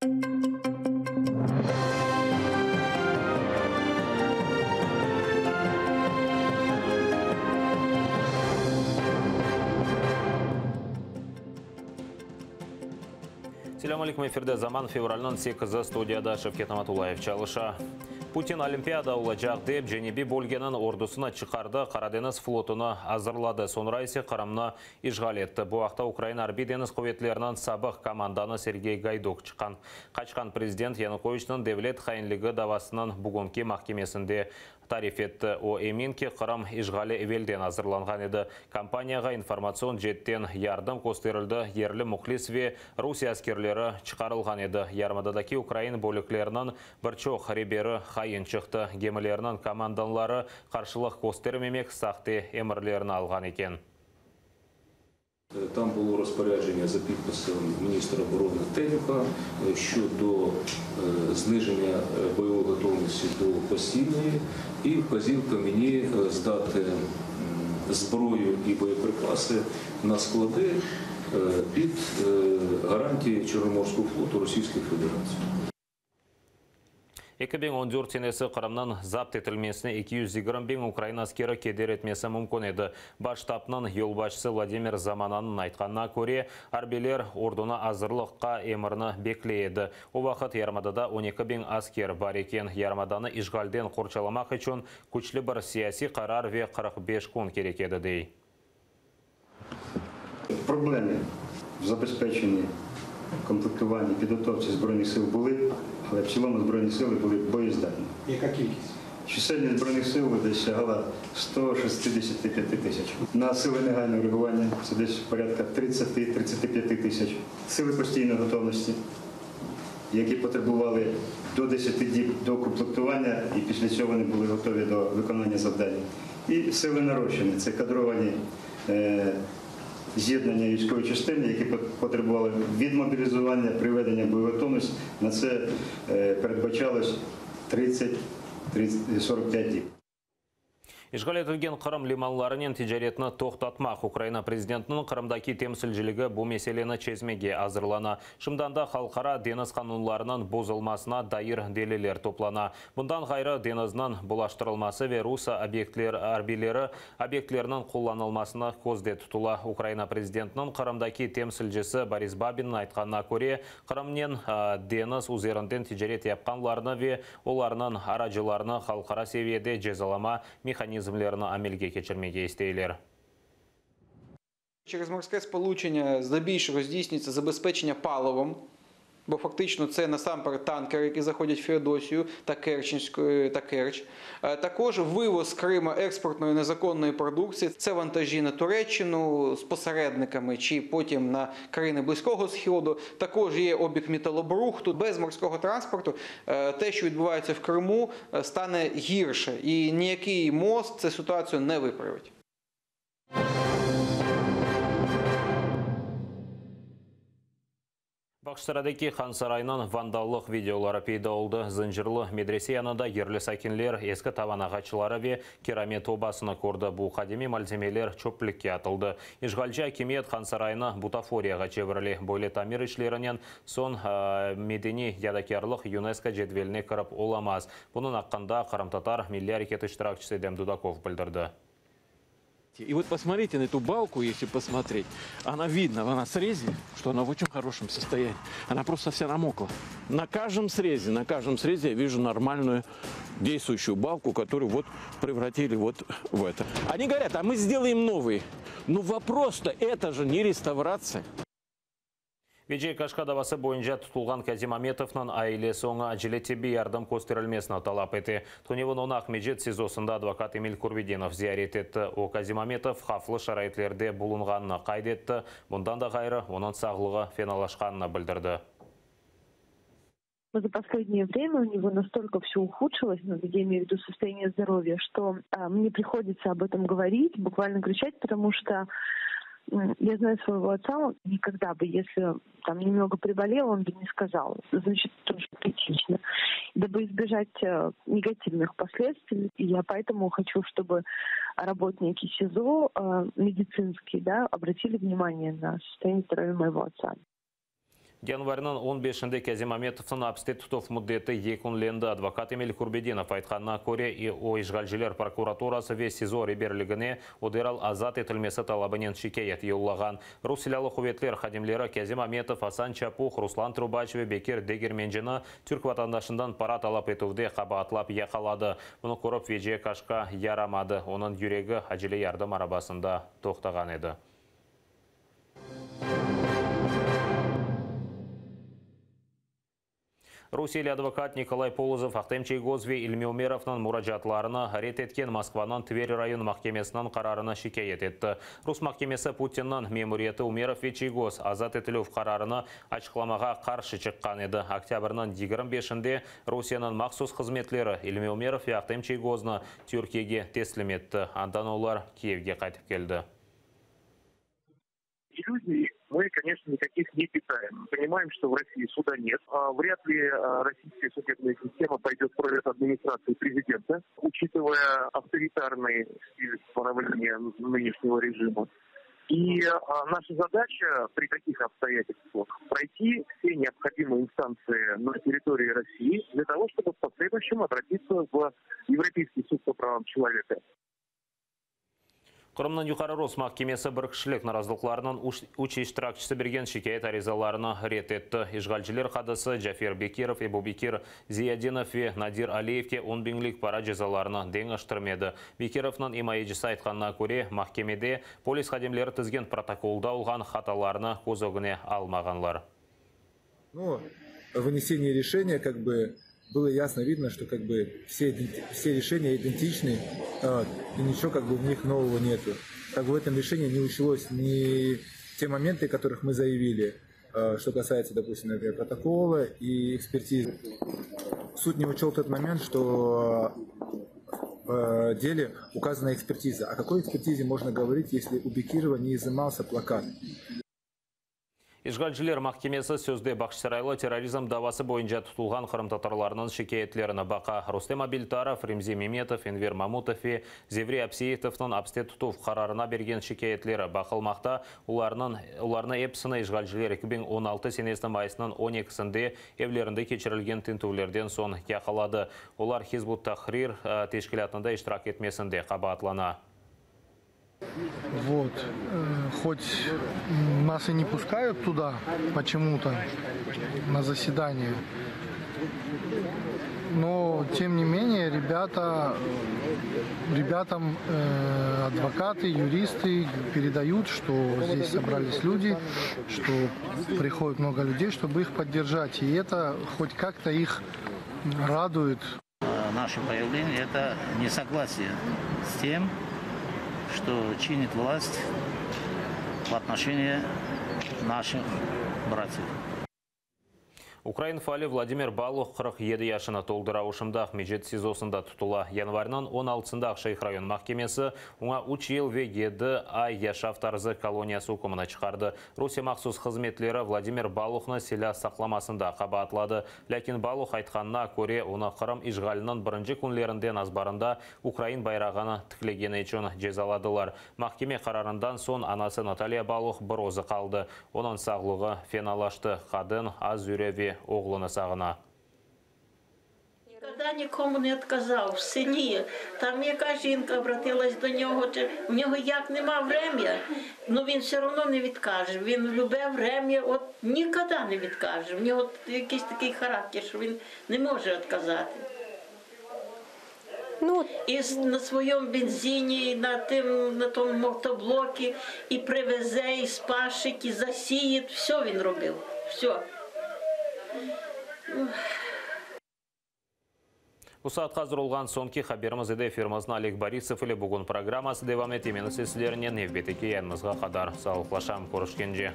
Selâm aleyküm, efirde Zaman, fevralniñ sekizi, studiyada Şevket Namatullayev çalışa. Putin Olimpiada olacaq dep, Cenübiy bölgeniñ ordusını çıqardı, Qaradeñiz flotunı azırladı, soñra ise Qırımnı işğal etti. Bu aqta Ukraina Arbiy-deñiz quvetleriniñ sabıq komandanı Sergey Gayduk çıqqan qaçqan prezident Yanukoviçniñ devlet hainligi davasınıñ bugünki mahkemesinde tarif etti. O emin ki, Qırım işğali evelden azırlanğan edi, kampaniyağa informatsion ceetten yardım kösterildi, yerli mühlis ve Rusiye askerleri çıqarılğan edi, yarımadadaki ukrain bölükleriniñ bir çoq reberi hain çıqtı, gemilerniñ komandanları qarşılıq köstermemek sahte emirlerini alğan eken. Там було розпорядження за підписом міністра оборони Телюха щодо зниження бойової готовності до постійної і вказівка мені здати зброю і боєприпаси на склади під гарантії Чорноморського флоту Російської Федерації. 2014 senesi Qırımnıñ zapt etilmesine 220 biñ ukrain askeri keder etmesi mümkün edi. Baş ştabnıñ yolbaşçısı Vladimir Zamananıñ aytqanına köre, arbiyler ordunı azırlıqqa emirni bekley edi. O vaqıt yarımadada 12 biñ asker bar eken. Yarımadanı işğalden qorçalamaq içün küçlü bir siyasiy qarar ve 45 kün kerek edi, dey. Problemi в забезпеченні, комплектуванні, підготовці Збройних сил були, але в цілому Збройні сили були боєздатні. Яка кількість? Чисельність Збройних сил десь сягала 165 тисяч. На сили негайного реагування це десь порядка 30-35 тисяч. Сили постійної готовності, які потребували до 10 діб до комплектування, і після цього вони були готові до виконання завдань. І сили нарощення – це кадровані з'єднання військової частини, які потребували відмобілізування, приведення в бойову готовність. На це передбачалось 30-45 діб. İşğal etilgen Qırım limanlarınen ticaretni toqtatmaq, Ukraina prezidentiniñ Qırımdaki temsilciligi bu meseleni çezmege azırlana. Şimdan da halqara deñiz qanunlarınıñ bozulmasına dair deliller toplana. Bundan ğayrı, deñizniñ bulaştırılması ve rus arbiyleri obyektleriniñ qullanılmasını közde tutula. Ukraina prezidentiniñ Qırımdaki temsilcisi Boris Babinniñ aytqanına köre, Qırımnen deñiz üzerinden ticaret yapqanlarnı ve olarnıñ aracılarını halqara seviyede cezalama mehanizmlerini amelge keçirmege isteyler. Через морське сполучення здебільшого здійснюється забезпечення паливом, бо фактично це насамперед танкери, які заходять в Феодосію та Керченську, та Керч. Також вивоз з Крима експортної незаконної продукції. Це вантажі на Туреччину з посередниками чи потім на країни Близького Сходу. Також є обіг металобрухту. Без морського транспорту те, що відбувається в Криму, стане гірше. І ніякий мост цю ситуацію не виправить. Bağçasaraydaki Hansaraynıñ vandallıq videoları peyda oldı. Zıncırlı medrese yanında yerli sakinler eski tavan ağaçları ve kiramet obasını kördi. Bu qadimiy malzemeler çöplükke atıldı. İşğalci akimiyet Hansaraynı butaforiyağa çevirile. Böyle tamir işlerinen soñ medeniy yadakârlıq UNESCO cedveline kirip olamaz. Bunıñ aqqında qırımtatar milliy areketi iştirakçisi Edem Dudakov bildirdi. И вот посмотрите на эту балку, если посмотреть, она видно на срезе, что она в очень хорошем состоянии. Она просто вся намокла. На каждом срезе, на каждом срезе я вижу нормальную действующую балку, которую вот превратили вот в это. Они говорят, а мы сделаем новые. Но вопрос-то, это же не реставрация. Veciye Kaşka davası boyunca tutulğan Kazim Ametovnıñ ailesi oña acele tibbiy yardım kösterilmesini talap ete. Tünevin onı Aqmescit SİZOsında advokat Emil Kurbedinov ziyaret etti. O, Kazim Ametov havflı şaraitlerde bulunğanını qayd etti, bundan da ğayrı, onıñ sağlığı fenalaşqanını bildirdi. За последнее время у него настолько все ухудшилось, ну, я имею в виду состояние здоровья, что мне приходится об этом говорить, буквально кричать, потому что я знаю своего отца, он никогда бы, если там немного приболел, он бы не сказал. Значит, тоже критично. Дабы избежать негативных последствий, я поэтому хочу, чтобы работники СИЗО, медицинские, да, обратили внимание на состояние здоровья моего отца. Yanvarniñ on beşinde Kâzim Ametovnıñ apiste tutuv müddeti yekünlendi. Advokat Emil Kurbedinov aytqanına köre, o, işğalciler prokuraturası ve SİZO reberligine o deral azat etilmesi talabınen şikâyet yollağan. Rus Silâlı quvetler hadimleri Kâzim Ametov, Asan Çapuh, Ruslan Trubaç ve Bekir Degermencini türk vatandaşından para talap etüvde qabaatlap yaqaladı. Bunı körip Veciye Kaşka yaramadı, onıñ yüregi acele yardım arabasında toqtağan edi. Rusiyeli advokat Nikolay Polozov Ahtem Çiygoz ve İlmi Umerovnıñ muracaatlarını red etken Moskvanıñ Tver rayon mahkemesiniñ qararını şikâyet etti. Rus mahkemesi Putinniñ memuriyeti Umerov ve Çiygoz azat etilüv qararını açıqlamağa qarşı çıqqan edi. Oktâbrniñ 25-inde Rusiyeniñ mahsus hızmetleri İlmi Umerov ve Ahtem Çiygoznı Türkiyege teslim etti. Andan olar Kiyevge qaytıp keldi. İllüziy мы, конечно, никаких не питаем. Понимаем, что в России суда нет. Вряд ли российская судебная система пойдет против администрации президента, учитывая авторитарный стиль правления нынешнего режима. И наша задача при таких обстоятельствах пройти все необходимые инстанции на территории России для того, чтобы в последующем обратиться в Европейский суд по правам человека. Qırımnıñ Yuqarı Rus mahkemesi bir kişilik narazılıqlarınıñ üç iştirakçisi bergen şikâyet arizalarını red etti. İşğalciler qadısı Cafer Bekirov, Ebubekir Ziyadinov ve Nadir Aliyevke on biñlik para cezalarını deñiştirmedi. Bekirovnıñ imayecisi aytqanına köre, mahkemede polis hadimleri tizgen protokolda olğan hatalarnı köz ögüne almağanlar. Но в вынесении решения как бы было ясно видно, что как бы все, все решения идентичны, и ничего как бы в них нового нету. Как бы в этом решении не училось ни те моменты, которых мы заявили, что касается, допустим, например, протокола и экспертизы. Суд не учел тот момент, что в деле указана экспертиза. О какой экспертизе можно говорить, если у Бекирова не изымался плакат? İşğalciler mahkemesi sözde Bağçasaraylı terrorizm davası boyunca tutulğan qırımtatarlarnıñ şikâyetlerini baqa. Rustem Abiltarov, Remzi Memetov, Enver Mamutov ve Zevri Abseitovnıñ apste tutuv qararına bergen şikâyetleri baqılmaqta. Olarnıñ olarnı episini işğalciler 2016 senesiniñ mayısınıñ on ekisinde evlerinde keçirilgen tintüvlerden soñ yaqaladı. Olar Hizb ut-Tahrir teşkilâtında iştirak etmesinde qabaatlana. Вот. Хоть нас и не пускают туда почему-то на заседание, но тем не менее ребята, ребятам э, адвокаты, юристы передают, что здесь собрались люди, что приходит много людей, чтобы их поддержать. И это хоть как-то их радует. Наше появление – это несогласие с тем, что чинит власть в отношении наших братьев. Ukrain faali Vladimir Baluh 47 yaşını toldura, şimdi Aqmescit SİZOsında tutula. Yanvarniñ 16-sında Aqşeyh rayon mahkemesi oña 3 yıl ve 7 ay yaşav tarzı koloniyası ükmüni çıqardı. Rusiye mahsus hızmetleri Vladimir Baluhnı silâ saqlamasında qabaatladı. Lâkin Baluh aytqanına köre, onı Qırım işğaliniñ birinci künlerinden azbarında ukrain bayrağını tiklegeni içün cezaladılar. Mahkeme qararından soñ anası Natalya Baluh bir özü qaldı. Onıñ sağlığı fenalaştı. Qadın az yüre ve oğlunı sağına. Ніколи нікому не відказав в селі. Там яка жінка обратилась до нього, чи в нього як нема врем'я, ну він все одно не відкаже. Він в любе врем'я от ніколи не відкаже. В нього якийсь такий характер, що він не може відказати. Ну, і на своєму бензині, і на, тим, на тому мотоблокі, і привезе, і спашить, і засіє. Все він робив. Все. Bu saatqa azır olğan soñki haberimiz edi. Efirimizni Oleg Borisov ile bugün programması devam ete. Men ise sizlernen nevbetteki yayınımızğa qadar sağlıqlaşam. Körüşkence.